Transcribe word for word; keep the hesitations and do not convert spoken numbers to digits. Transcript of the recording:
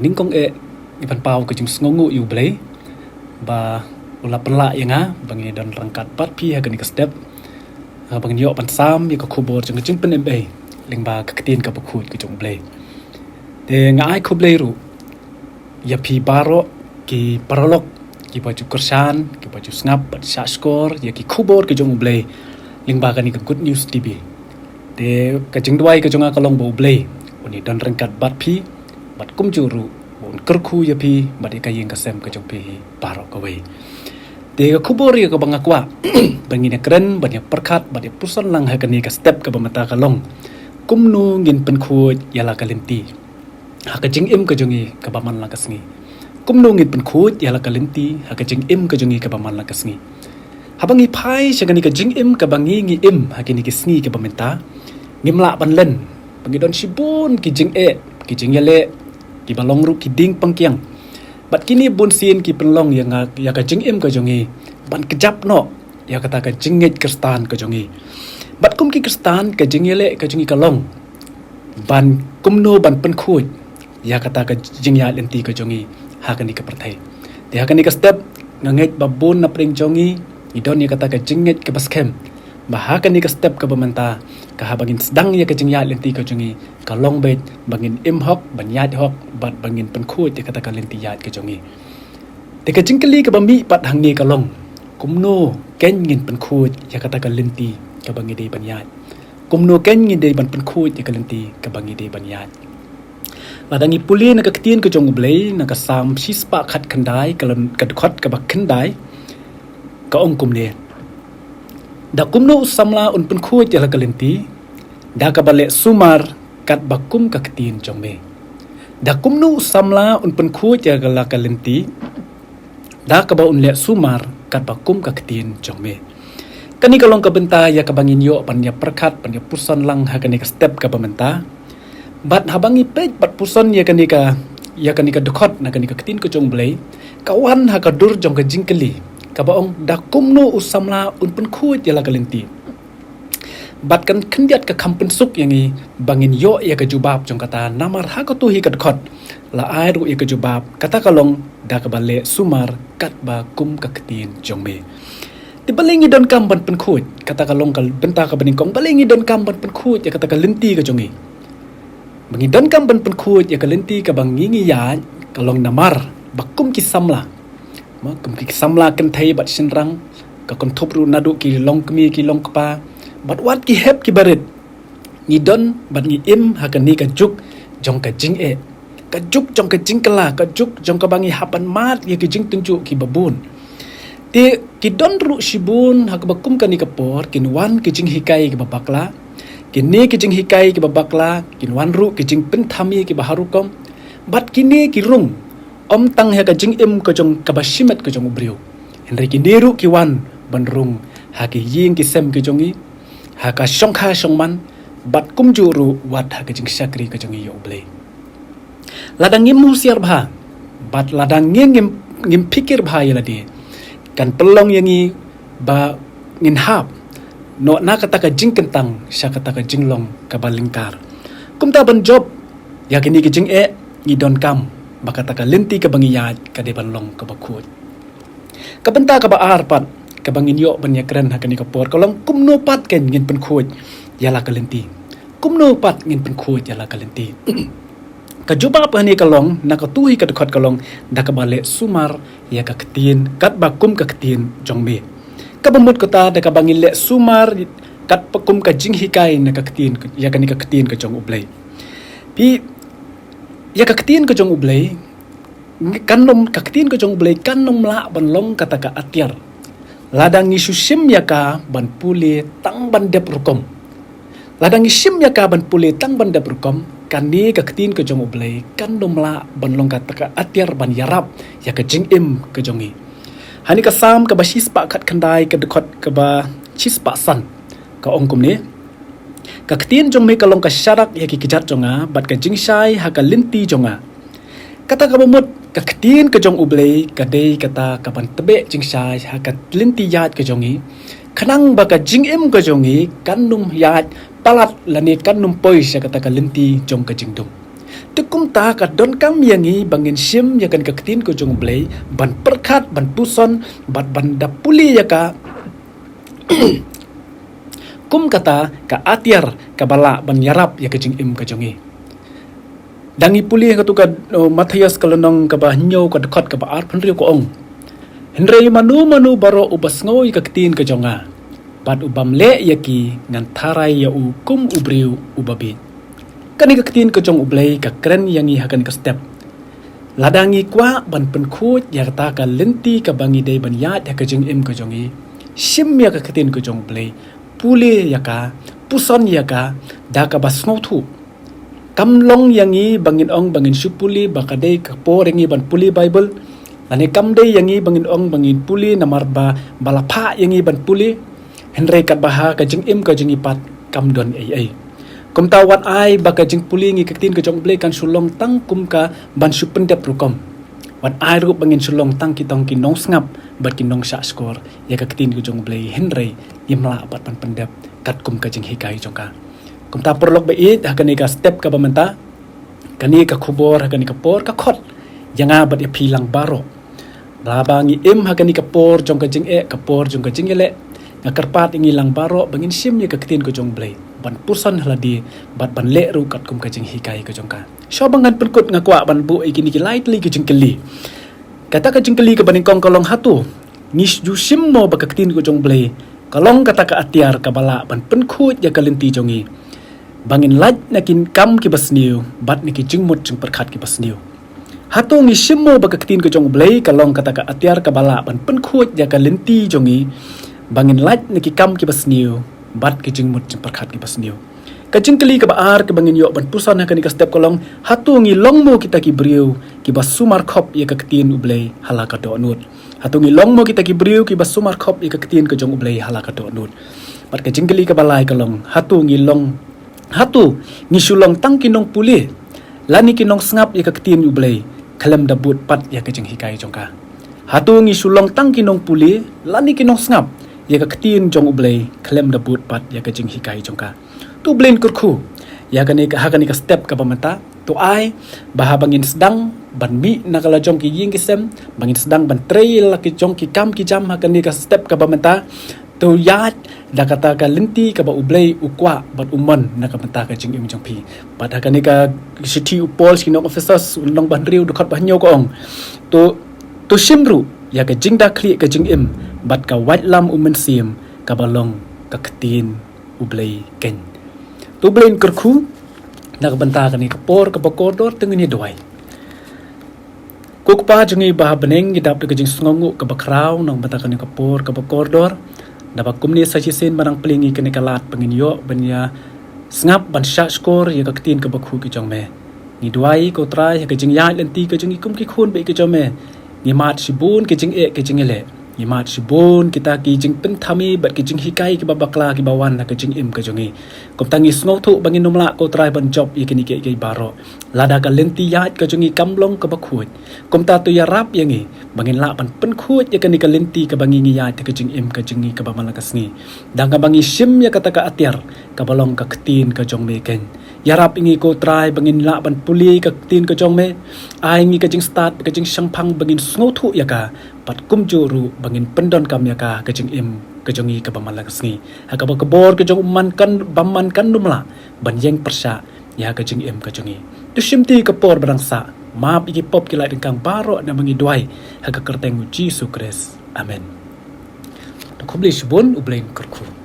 Nyngkong eh ngi pynpaw ka jingsngewnguh ïa U Blei ba u la pynlah ïa nga ba ngi don ryngkat bad phi ha kane ka step, ba ngin ïoh ban sam ïa ka khubor jong ka jingpynim ei lyngba ka ktien kaba khuid ka jong U Blei. Te nga ai khublei ruh ïa phi baroh ki paralok kiba ju kyrshan, kiba ju sngap bad shahshkor ïa ki khubor ki jong U Blei lyngba kane ka Good News T V. Te ka jingduwai ka jong nga ka long ba U Blei un ïa don ryngkat bad phi bad kumjuh ruh ba un kyrkhu ïa phi bad ïa ka ïing ka sem ka jong phi baroh kawei. Te ka khubor ïa kaba nga kwah ba ngin ïa kren bad ïa pyrkhat bad ïa puson lang ha kane ka step kaba mynta ka long, kumno ngin pynkhuid ïa la ka lynti ha ka jingim ka jong ngi kaba man la ka sngi. Kumno ngin pynkhuid ïa la ka lynti ha ka jingim ka jong ngi kaba man la ka sngi. Haba ngi phai sha kane ka jingim kaba ngi ngi im ha kine ki sngi kaba mynta, ngim lah ban len ba ngi don shibun ki jingeh, ki jingïaleh, kiba long ruh ki dieng pangkiang. Bad kine bunsien ki pynlong ïa nga, ïa ka jingim ka jong ngi ban kjap noh ïa kata ka jingngeit Khristan ka jong ngi. Bad kum ki Khristan ka jingïaleh ka jong ngi ka long ban kumno ban pynkhuid ïa kata ka jingïaid lynti ka jong ngi ha kane ka pyrthei. Te ha kane ka step nga ngeit ba bun na pdeng jong ngi ngi don ïa kata ka jingngeit kaba skhem ba ha kane ka step kaba mynta, ka haba ngin sdang ïa ka jingïaid lynti ka jong ngi, ka long beit ba ngin im hok, ban ïaid hok bad ba ngin pynkhuid ïa kata ka lynti ïaid ka jong ngi. Te ka jingkylli kaba mih pat hangne ka long, kumno kein ngin pynkhuid ïa kata ka lynti kaba ngi dei ban ïaid? Kumno kein ngi dei ban pynkhuid ïa ka lynti kaba ngi dei ban ïaid? Lada ngi pule na ka ktien ka jong U Blei, na ka Salm shispah khatkhyndai, ka lyn, ka dkhot kaba khyndai, ka ong kumne: Da kumno u samla un pynkhuid ïa la ka lynti? Da kaba leh sumar katba kum ka ktien jong me. Da kumno u samla un pynkhuid ïa la ka lynti? Da kaba un leh sumar katba kum ka ktien jong me. Kane ka long ka bynta ïa kaba ngin ïoh ban ïa pyrkhat, ban ïa puson lang ha kane ka step kaba mynta. Bad haba ngi peit bad puson ïa kane ka, ïa kane ka dkhot na kane ka ktien ka jong U Blei, ka wan ha ka dur jong ka jingkylli kaba ong, da kumno u samla un pynkhuid ïa la ka lynti? Bad kan khyndiat ka kham pynsuk ïa ngi ba ngin ïoh ïa ka jubab jong kata, namar ha kato hi ka dkhot la ai ruh ïa ka jubab, kata ka long, da kaba leh sumar katba kum ka ktien jong me. Te balei ngi donkam ban pynkhuid? Kata ka long ka bynta kaba nyngkong, balei ngi donkam ban pynkhuid ïa kata ka lynti ka jong ngi? Ba ngi donkam ban pynkhuid ïa ka lynti kaba ngi ngi ïaid, ka long namar ba kum ki samla, ma, kum ki samla kynthei bad shynrang, ka kynthup ruh naduh ki longkmie ki longkpa bad wat ki hep ki barit, ngi don bad ngi im ha kane ka juk jong ka jingeh, ka juk jong ka jingkylla, ka juk jong kaba ngi hap ban mad ïa ki jingtynjuh kiba bun. Te ki don ruh shibun ha kaba kum kane ka por, kin wan ki jinghikai kiba bakla. Kine ki jinghikai kiba bakla kin wan ruh ki jingpynthame kiba har rukom. Bad kine ki rung ym tang ha ka jingim ka jong kaba shimet ka jong u briew, hynrei kine ruh ki wan ban rung ha ki ïing ki sem ki jong ngi, ha ka shongkha shongman, bad kumjuh ruh wat ha ka jingshakri ka jong ngi ïa U Blei. Lada ngim husiar bha bad lada ngim, ngim, ngim phikir bha ïa lade, kan pynlong ïa ngi ba ngin hap noh na kata ka jingkyntang sha kata ka jinglong kaba lyngkar. Kumta ban jop ïa kine ki jingeh, ngi donkam ba kata ka lynti kaba ngi ïaid ka dei ban long kaba khuid. Ka bynta kaba ar pat kaba ngin ïoh ban ïa kren ha kane ka por ka long, kumno pat kein ngin pynkhuid ïa la ka lynti? Kumno pat ngin pynkhuid ïa la ka lynti? Ka jubab hangne ka long, na kato hi ka dkhot ka long, da kaba leh sumar ïa ka ktien katba kum ka ktien jong me. Kaba mut kata, da kaba ngin leh sumar katba kum ka jinghikai na ka ktien, ïa kane ka ktien ka jong U Blei. Phi, ïa ka ktien ka jong U Blei, kan ym, ka ktien ka jong U Blei kan ym lah ban long kata ka atiar lada ngi shu shim ïa ka ban pule tang ban dep rukom. Lada ngi shim ïa ka ban pule tang ban dep rukom, kane ka ktien ka jong U Blei kan ym lah ban long kata ka atiar ban ïarap ïa ka jingim ka jong ngi. Hangne ka Salm kaba shispah khatkhyndai, ka dkhot kaba shispah san, ka ong kumne: Ka ktien jong me ka long ka sharak ïa ki kjat jong nga, bad ka jingshai ha ka lynti jong nga. Kata kaba mut, ka ktien ka jong U Blei ka dei kata kaban tbeh jingshai ha ka lynti ïaid ka jong ngi, khnang ba ka jingim ka jong ngi kan ym ïaid palat lane kan ym poi sha kata ka lynti jong ka jingdum. Te kumta ka donkam ïa ngi ba ngin shim ïa kane ka ktien ka jong U Blei, ban pyrkhat, ban puson, bad ban da pule ïa ka, kum kata ka atiar kaba lah ban ïarap ïa ka jingim ka jong ngi. Da ngi pule ha katu ka, uh, Mathaios ka lynnong kaba hynñiew ka dkhot kaba arphew hynriew ka ong: Hynrei mano mano baroh uba sngew ïa ka ktien ka jong nga, bad u bym leh ïa ki, ngan tharai ïa u kum u briew uba bieit. Kane ka ktien ka jong U Blei ka kren ïa ngi ha kane ka step. Lada ngi kwah ban pynkhuid ïa kata ka lynti kaba ngi dei ban ïaid ha ka jingim ka jong ngi, shim ïa ka ktien ka jong U Blei, pule ïa ka, puson ïa ka da kaba sngewthuh. Kam long ïa ngi ba ngin ong ba ngin shu pule ba ka dei ka por ïa ngi ban pule Baibl, lane kam dei ïa ngi ba ngin ong ba ngin pule namar ba, ba la phah ïa ngi ban pule. Hynrei katba ha ka jingim ka jong ngi pat kam don ei ei. Kumta wat ai ba ka jingpule ngi ka ktien ka jong U Blei kan shu long tang kum ka ban shu pyndep rukom. Wat ai ruh ba ngin shu long tang ki tong ki nongsngap bad ki nongshah shkor ïa ka ktien ka jong U Blei, hynrei ngim lah pat ban pyndep katkum ka jinghikai jong ka. Kumta paralok ba ïeit, ha kane ka step kaba mynta, kane ka khubor ha kane ka por ka khot ïa nga bad ïa phi lang baroh. Lada ngi im ha kane ka por jong ka jingeh, ka por jong ka jingïaleh, nga kyrpad ïa ngi lang baroh ba ngin shim ïa ka ktien ka jong U Blei, ban puson ha lade, bad ban leh ruh katkum ka jinghikai ka jong ka. Shuwa ba ngan pynkut, nga kwah ban buh ïa kine ki lai tylli ki jingkylli. Kata ka jingkylli kaba nyngkong ka long, hato ngi ju shim mo ba ka ktien ka jong U Blei ka long kata ka atiar kaba lah ban pynkhuid ïa ka lynti jong ngi, ba ngin lait na ki kam kiba sniew bad na ki jingmut jingpyrkhat kiba sniew? Hato ngi shim mo ba ka ktien ka jong U Blei ka long kata ka atiar kaba lah ban pynkhuid ïa ka lynti jong ngi, ba ngin lait na ki kam kiba sniew bad ki jingmut jingpyrkhat kiba sniew? Ka jingkylli kaba ar kaba ngin ïoh ban puson ha kane ka step ka long, hato ngi long mo kita ki briew kiba sumar khop ïa ka ktien U Blei ha la ka dohnud? Hato ngi long mo kita ki briew kiba sumar khop ïa ka ktien ka jong U Blei ha la ka dohnud? Bad ka jingkylli kaba lai ka long, hato ngi long, hato ngi shu long tang ki nongpule lane ki nongsngap ïa ka ktien U Blei, khlem da bud pat ïa ka jinghikai jong ka? Hato ngi shu long tang ki nongpule lane ki nongsngap ïa ka ktien jong U Blei, khlem da bud pat ïa ka jinghikai jong ka? To U Blei un kyrkhu ïa kane ka, ha kane ka step kaba mynta. To ai ba haba ngin sdang ban mih na ka la jong ki ïing ki sem, ba ngin sdang ban trei la ki jong ki kam ki jam ha kane ka step kaba mynta, to ïaid da kata ka lynti kaba U Blei u kwah bad u mon na ka bynta ka jingim jong phi. Bad ha kane ka shithi u Paul sha ki nong Ephesos, u lynnong ba hynriew, dkhot ba hynñiew ka ong, to, to shim ruh ïa ka jingdakhlieh ka jingim bad ka waitlam U Mynsiem kaba long ka ktien U Blei keiñ. To U Blei un kyrkhu na ka bynta kane ka por kaba kordor. To ngin ïa duwai. Ko Kpa jong ngi ba ha bneng, ngi dap da ka jingsngewnguh kaba khraw na ka bynta kane ka por kaba kordor. Naba kumne sa shisien ba nang plie ngi kane ka lad ba ngin ïoh ban ïa sngap ban shah shkor ïa ka ktien kaba khuid ka jong me. Ngi duwai, ko Trai, ha ka jingïaid lynti ka jong ngi kum ki khun baieit ka jong me, ngi mad shibun ki jingeh ki jingïaleh, ngi mad shibun kita ki jingpynthame bad ki jinghikai kiba bakla kiba wan ha ka jingim ka jong ngi. Kumta ngi sngewthuh ba ngin ym lah, ko Trai, ban jop ïa kine kiei kiei baroh. Lada ka lynti ïaid ka jong ngi kam long kaba khuid, kumta to ïarap ïa ngi ba ngin lah ban pynkhuid ïa kane ka lynti kaba ngi, ngi ïaid ha ka jingim ka jong ngi kaba man la ka sngi, da kaba ngi shim ïa kata ka atiar kaba long ka ktien ka jong me keiñ. Ïarap ïa ngi, ko Trai, ba ngin lah ban pule ka ktien ka jong me. Ai ngi ka jingstad, ka jingshemphang ba ngin sngewthuh ïa ka, bad kumjuh ruh ba ngin pyndonkam ïa ka ha ka jingim ka jong ngi kaba man la ka sngi, ha kaba ka bor ka jong u man kan, bymman kan ym lah ban ïeng pyrshah ïa ka jingim ka jong ngi. To shimti ka por ba dang sah, map ïa ki pop ki lait ryngkang baroh, naba ngi duwai ha ka kyrteng U Jisu Khrist. Amen. To khublei shibun, U Blei un kyrkhu.